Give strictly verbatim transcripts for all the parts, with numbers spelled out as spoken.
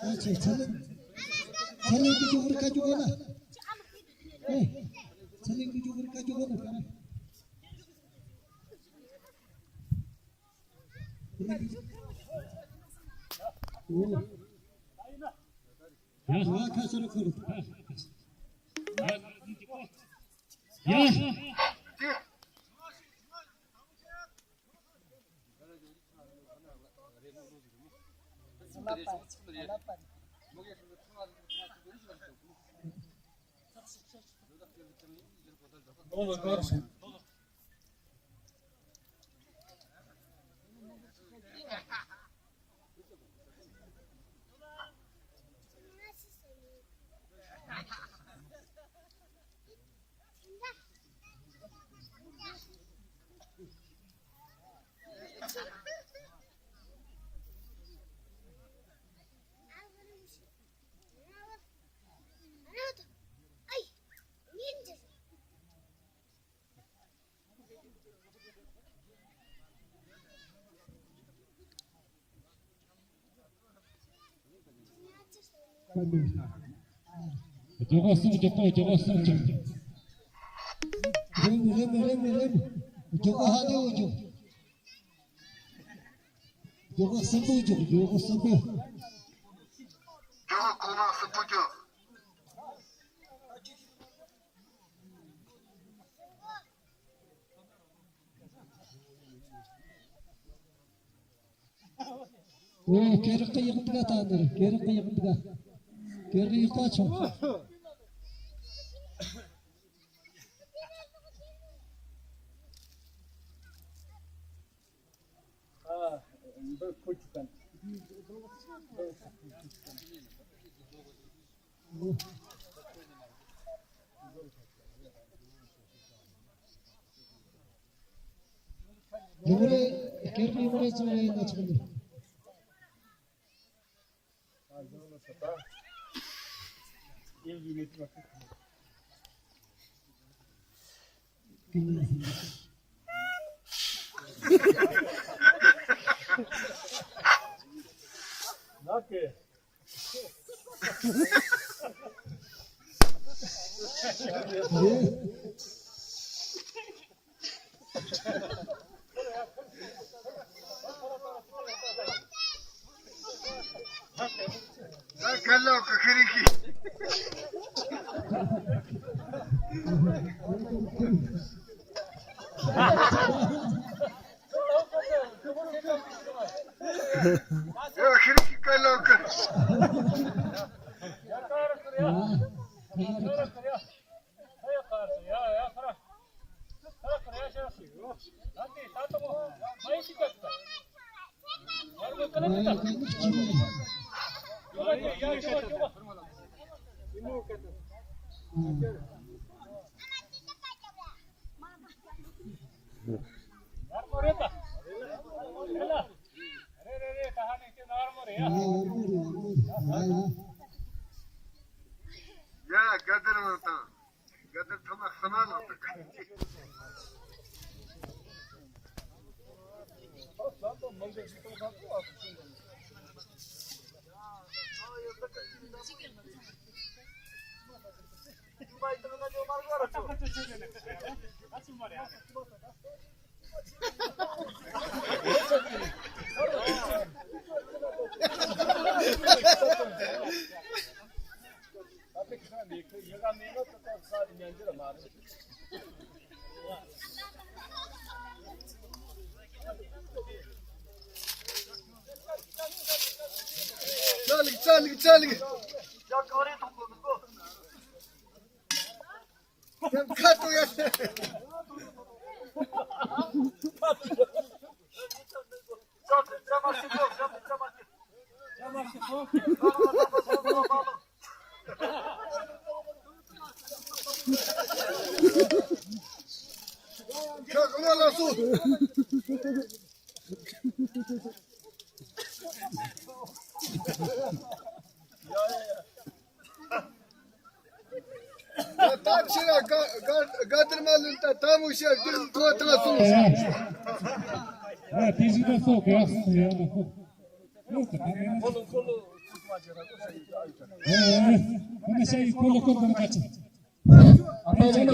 ཨ་ཙི། ཚ་ལེན། ཚ་ལེན་གི་ཇོ་བོར་ཁ་ཇོ་གོ་ན། ཨེ། ཚ་ལེན་གི་ཇོ་བོར་ཁ་ཇོ་གོ་ན། ཨོ། ཡ། ཁ་ཤོར་ཁུར། ཡ། ཇོ་གོ་གསུམ། ཇོ་གོ། ཇོ་གོ་གསུམ། རེམ་རེམ་རེམ་རེམ། ཇོ་གོ་ཧ་ལས་འོ་ཇོ། ཇོ་གོ་གསུམ་པོ་ཇོ། ཇོ་གོ་གསུམ་པོ། ཇོ་གོ་གོང་མ་གསུམ་པོ་ཇོ། ཨོ། ཀེ་རག་གི་ཡག་འདུག་ག། ད་འདིར་ཀེ་རག་གི་ཡག་འདུག་ག། ཀེ་རག་ཡག་པ་ཆོག། ཨ། འདི་ཁོ་ཆུ་ཀན། ཡོང་རེ། ཀེར་ཡོང་རེ་ཚོ་རེ་ན་ཆོག་ནི། ཡ། ག་དེར་བ་དང་། ག་དེར་ཐ་མ་ས་མ་ལ་དང་། ཅ་ལག་ཅ་ལག་ཅ་ལག་ཁ་ཏོ་ཡ། ཁ་གོ་མ་ལ་སོ། ཡ། ད་ཕྱིར་ར་དགའ་དགའ་དགའ་དར་མ་ལུན་ད་ད་མོ་ཤ་དུ་ཐོ་ཐང་སོང་། ཨེ། ཨེ། དེ་བཞིན་དུ་སོ་གེ་ཡག་སོང་ཡོད་ན་ཁོ། ཁོ་གི་ད་ངས་ཁོ་ལོ་ཁོ་ལོ་ཁོ་ལོ་ཁོ་ལོ་ཁོ་ལོ་ཁོ་ལོ་ཁོ་ལོ་ཁོ་ལོ་ཁོ་ལོ་ཁོ་ལོ་ཁོ་ལོ་ཁོ་ལོ་ཁོ་ལོ།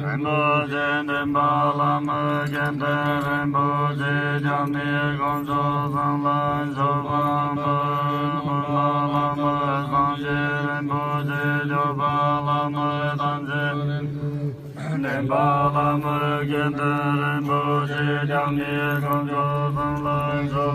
རིན་པོ་ཆེ་འདྲེན་པ་བླ་མ་དགེ་འདུན་རིན་པོ་ཆེ་སྐྱབས་གནས་དཀོན་མཆོག་གསུམ་ལ་ཕྱག་འཚལ་ལོ། སྟོན་པ་བླ་མ་སངས་རྒྱས་རིན་པོ་ཆེ་སྐྱོབ་པ་བླ་མ་ཐམས་ཅད་འདྲེན་པ་བླ་མ་དགེ་འདུན་རིན་པོ་ཆེ་སྐྱབས་གནས་དཀོན་མཆོག་གསུམ་ལ་ཕྱག་འཚལ་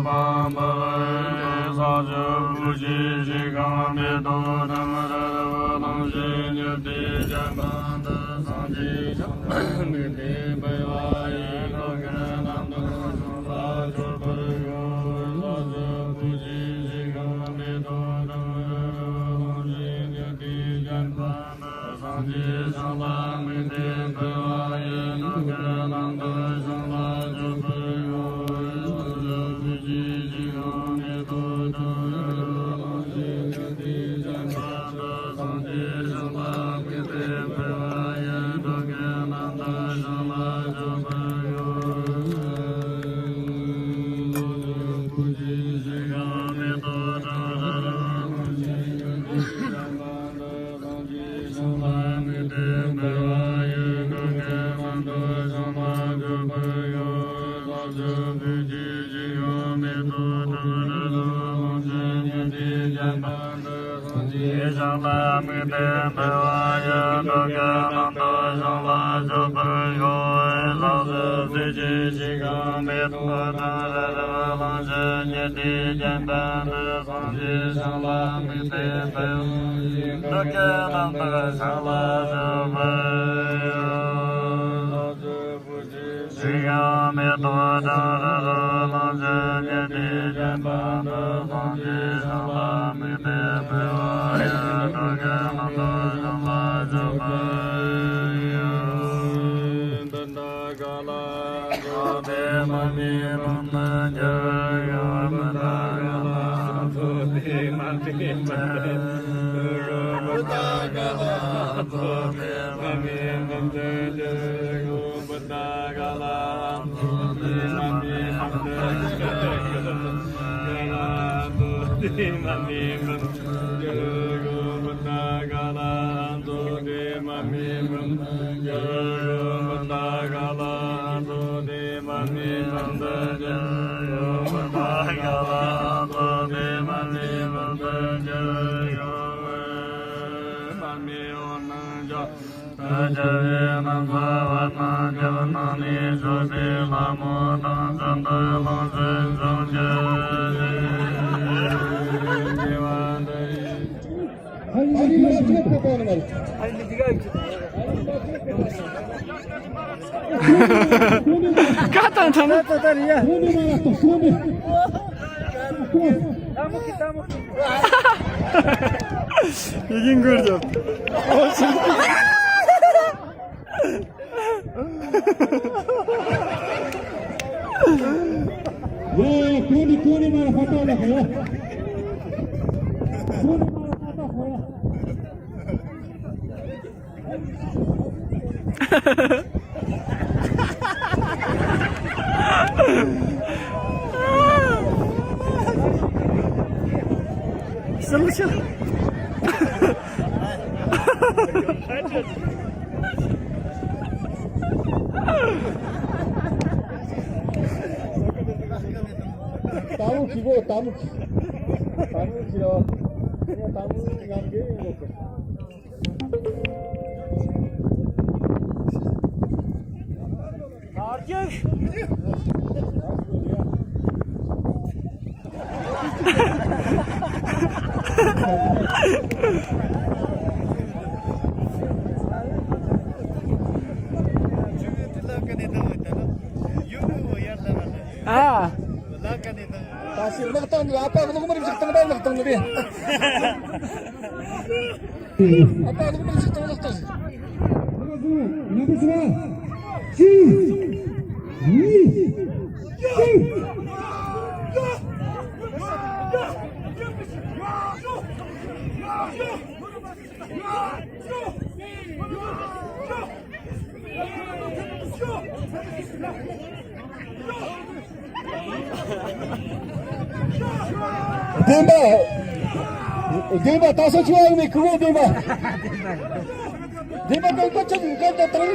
ལོ། ས་བཅུ་པོ་ཏི་ཞིང་ཁམས་མེ་ཏོག་ལྡུམ་ར་ར་བ་ལང་ཞིང་ཉི་ཟླའི་རྒྱན་ཕྲེང་དུ་སངས་རྒྱས་ཤིང་དེ་འཕེལ་བ་ཡི་དགེ་རྣམས་དང་བྱུང་ལ་སྤྱོད་པར་ཤོག་ལྷ་ཆོས་པོ་ཏི་ཞིང་ཁམས་མེ་ཏོག་ལྡུམ་ར་ར་བ་ལང་ཞིང་ཉི་ཟླའི་རྒྱན་ཕྲེང་དུ་སངས་རྒྱས་ཤིང་ལྷ་མིའི་གཏེར་འཕེལ་བ་ཡི་དགེ་རྣམས་དང་བྱུང་ལ་སྤྱོད་པར་ཤོག་ལྷ་ཆོས་པོ་ཏི་ཞིང་ཁམས་མེ་ཏོག་ལྡུམ་ར་ར་བ་ལང་ཞིང་ཉི་ཟླའི་རྒྱན་ཕྲེང་དུ་སངས་རྒྱས་ཤིང་ལྷ་མིའི་གཏེར་འཕེལ་བ་ཡི་དགེ་རྣམས་དང་བྱུང་ལ་སྤྱོད་པར་ཤོག་ལྷ་ཆོས་པོ་ཏི་ཞིང་ཁམས་མེ་ཏོག་ལྡུམ་ར་ར་བ་ལང་ཞིང་ཉི་ཟླའི་རྒྱན་ཕྲེང་དུ་སངས་རྒྱས་ཤིང་ལྷ་མིའི་གཏེར་འཕེལ་བ་ཡི་དགེ་རྣམས་དང་བྱུང་ལ་སྤྱོད་པར་ཤོག་ལྷ་ཆོས་པོ་ཏི་ཞིང་ཁམས་མེ་ཏོག་ལྡུམ་ར་ར་བ་ལང་ཞིང་ཉི་ཟླའི་རྒྱན་ཕྲེང་དུ་སངས་རྒྱས་ཤིང་ལྷ་མིའི་གཏེར་འཕེལ་བ་ཡི་དགེ་རྣམས་དང་བྱུང་ལ་སྤྱོད་པར་ཤོག་ལྷ་ཆོས་པོ་ཏི་ཞིང་ཁམས་མེ་ཏོག་ལྡུམ་ར་ར་བ་ལང་ཞིང་ཉི་ཟླའི་རྒྱན་ཕྲེང་དུ་སངས་རྒྱས་ཤིང་ལྷ་མིའི་གཏེར་འཕེལ་བ་ཡི་དགེ་རྣམས་དང་བྱུང་ལ་སྤྱོད་པར་ཤོག་ཞིང་ཁམས་མེ་ཏོག་ལྡུམ་ར་ར་བ་ལང་ཞིང་ཉི་ཟླའི་རྒྱན་ཕྲེང་དུ་སངས་རྒྱས་ཤིང་ལྷ་མིའི་གཏེར་འཕེལ་བ་ཡི་དགེ་རྣམས་དང་བྱུང་ལ་སྤྱོད་པར་ཤོག་བུདྡྷ་ཀ་ལ་ཏོ་དེ་མ་མེ་བུདྡྷ་ཇ་ཡོ། བུདྡྷ་ཀ་ལ་ཏོ་དེ་མ་མེ་བུདྡྷ་ཇ་ཡོ། བུདྡྷ་ཀ་ལ་ཏོ་དེ་མ་མེ་བུདྡྷ་ཇ་ཡོ། བུདྡྷ་ཀ་ལ་ཏོ་དེ་མ་མེ་བུདྡྷ་ཇ་ཡོ། ཀ་ལ་ཏོ་དེ་མ་མེ་བུདྡྷ་ཇ་ཡོ། བུདྡྷ་ཀ་ལ་ཏོ་དེ་མ་མེ་བུདྡྷ་ཇ་ཡོ། བུདྡྷ་ཀ་ལ་ཏོ་དེ་མ་མེ་བུདྡྷ་ཇ་ཡོ། བུདྡྷ་ཀ་ལ་ཏོ་དེ་མ་མེ་བུདྡྷ་ཇ་ཡོ། མ་མེ་འོད་སྣང་ཇ། ཏུ་ཇ་བའི་ནམ་མཁའ་བར་སྣང་རྒྱ་གར་ནང་ནས་བྱོན་པའི་ལྷ་མོ་དང་བཅོམ་ལྡན་གླིང་བཞི་འབྱུང་བཞི་ཡི་དགེ་བ་འདི་ཡིས། ཀ་ཏང་ཐང་། ཡིན་གོ་རྒྱབ། ཡ་ཡ། ཁོ་ནི་ཁོ་ནི་མ་ལ་ཧ་ཏོ་ལ་ཧ་ཡ། ཁོ་ནི་མ་ལ་ཧ་ཏོ་ཧ་ཡ། སེམས་ཤིག་ཏ་མུ་ཁྱི་གོ། ཏ་མུ་ཁྱི། ཏ་མུ་ཁྱི་རོ། ཏ་མུ་ཉམས་དགེ་ཡིན་གོ། ཨ། ད་ཞིག་ལག་བཏང་ནི། ཨ་ཕ་གློག་དམར་ཞིག་བཏང་ད། ལག་བཏང་ནི་རེད། ཨ་ཕ་གློག་དམར་ཞིག་བཏང་། ལག་བཏང་། བདེན་པ། བདེན་པ། ད་སོ་ཆུ་བ་ཡིན་ནི་ཁུ་བོ་བདེན་པ། བདེན་པ་གང་ག་ཆུ་གང་ག་དང་།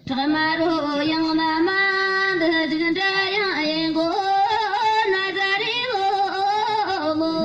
བྲག་དམར་རོ་ཡང་བླ་མ་འདི་ཅིག་འདྲ་ཡང་ཡིན་གོ། ན་ཟ་རི་ལོ་ལོ།